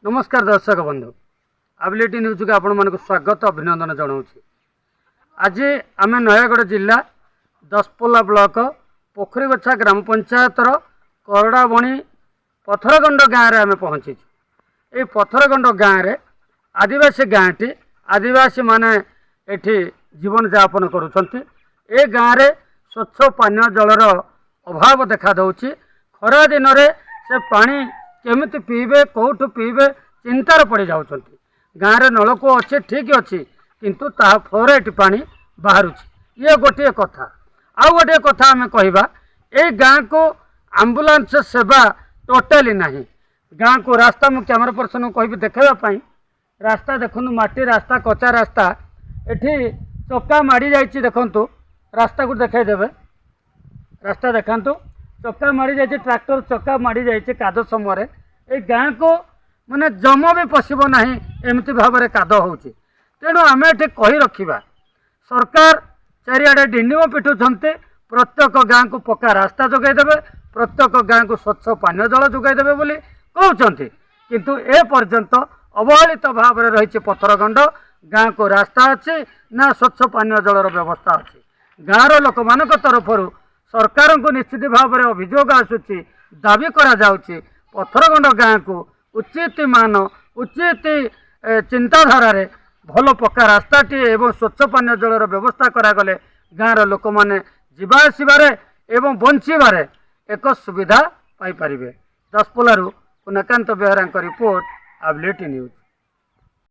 ନମସ୍କାର ଦର୍ଶକ ବନ୍ଧୁ, ଆବିଲିଟି ନ୍ୟୁଜ୍କୁ ଆପଣମାନଙ୍କୁ ସ୍ୱାଗତ ଅଭିନନ୍ଦନ ଜଣାଉଛି। ଆଜି ଆମେ ନୟାଗଡ଼ ଜିଲ୍ଲା ଦଶପଲ୍ଲା ବ୍ଲକ ପୋଖରୀଗୋଛା ଗ୍ରାମ ପଞ୍ଚାୟତର କରଡ଼ାବଣି ପଥରଗଣ୍ଡ ଗାଁରେ ଆମେ ପହଞ୍ଚିଛୁ। ଏଇ ପଥରଗଣ୍ଡ ଗାଁରେ ଆଦିବାସୀ ଗାଁଟି, ଆଦିବାସୀମାନେ ଏଠି ଜୀବନଯାପନ କରୁଛନ୍ତି। ଏ ଗାଁରେ ସ୍ୱଚ୍ଛ ପାନୀୟ ଜଳର ଅଭାବ ଦେଖାଦେଉଛି। ଖରା ଦିନରେ ସେ ପାଣି କେମିତି ପିଇବେ, କେଉଁଠୁ ପିଇବେ, ଚିନ୍ତାରେ ପଡ଼ିଯାଉଛନ୍ତି। ଗାଁରେ ନଳକୂଅ ଅଛି ଠିକ୍ ଅଛି, କିନ୍ତୁ ତାହା ଫ୍ଲୋରାଇଟ୍ ପାଣି ବାହାରୁଛି। ଇଏ ଗୋଟିଏ କଥା। ଆଉ ଗୋଟିଏ କଥା ଆମେ କହିବା, ଏଇ ଗାଁକୁ ଆମ୍ବୁଲାନ୍ସ ସେବା ଟୋଟାଲି ନାହିଁ। ଗାଁକୁ ରାସ୍ତା, ମୁଁ କ୍ୟାମେରା ପର୍ସନକୁ କହିବି ଦେଖାଇବା ପାଇଁ। ରାସ୍ତା ଦେଖନ୍ତୁ, ମାଟି ରାସ୍ତା, କଚା ରାସ୍ତା। ଏଠି ଚକା ମାଡ଼ି ଯାଇଛି। ଦେଖନ୍ତୁ, ରାସ୍ତାକୁ ଦେଖାଇଦେବେ। ରାସ୍ତା ଦେଖାନ୍ତୁ, ଚକା ମାଡ଼ି ଯାଇଛି, ଟ୍ରାକ୍ଟର ଚକା ମାଡ଼ି ଯାଇଛି କାଦ ସମୟରେ। ଏଇ ଗାଁକୁ ମାନେ ଜମ ବି ପଶିବ ନାହିଁ, ଏମିତି ଭାବରେ କାଦ ହେଉଛି। ତେଣୁ ଆମେ ଏଠି କହି ରଖିବା, ସରକାର ଚାରିଆଡ଼େ ଡିଣ୍ଡିମ ପିଟୁଛନ୍ତି, ପ୍ରତ୍ୟେକ ଗାଁକୁ ପକ୍କା ରାସ୍ତା ଯୋଗାଇ ଦେବେ, ପ୍ରତ୍ୟେକ ଗାଁକୁ ସ୍ୱଚ୍ଛ ପାନୀୟ ଜଳ ଯୋଗାଇ ଦେବେ ବୋଲି କହୁଛନ୍ତି। କିନ୍ତୁ ଏ ପର୍ଯ୍ୟନ୍ତ ଅବହେଳିତ ଭାବରେ ରହିଛି ପଥରଗଣ୍ଡ। ଗାଁକୁ ରାସ୍ତା ଅଛି ନା ସ୍ୱଚ୍ଛ ପାନୀୟ ଜଳର ବ୍ୟବସ୍ଥା ଅଛି? ଗାଁର ଲୋକମାନଙ୍କ ତରଫରୁ ସରକାରଙ୍କୁ ନିଶ୍ଚିତ ଭାବରେ ଅଭିଯୋଗ ଆସୁଛି, ଦାବି କରାଯାଉଛି, ପଥରଗଣ୍ଡ ଗାଁକୁ ଉଚିତ ମାନ, ଉଚିତ ଚିନ୍ତାଧାରାରେ ଭଲ ପକ୍କା ରାସ୍ତାଟିଏ ଏବଂ ସ୍ୱଚ୍ଛ ପାନୀୟ ଜଳର ବ୍ୟବସ୍ଥା କରାଗଲେ ଗାଁର ଲୋକମାନେ ଯିବା ଆସିବାରେ ଏବଂ ବଞ୍ଚିବାରେ ଏକ ସୁବିଧା ପାଇପାରିବେ। ଦଶପଲ୍ଲାରୁ ପୁନକାନ୍ତ ବେହେରାଙ୍କ ରିପୋର୍ଟ, ଆବିଲିଟି ନ୍ୟୁଜ୍।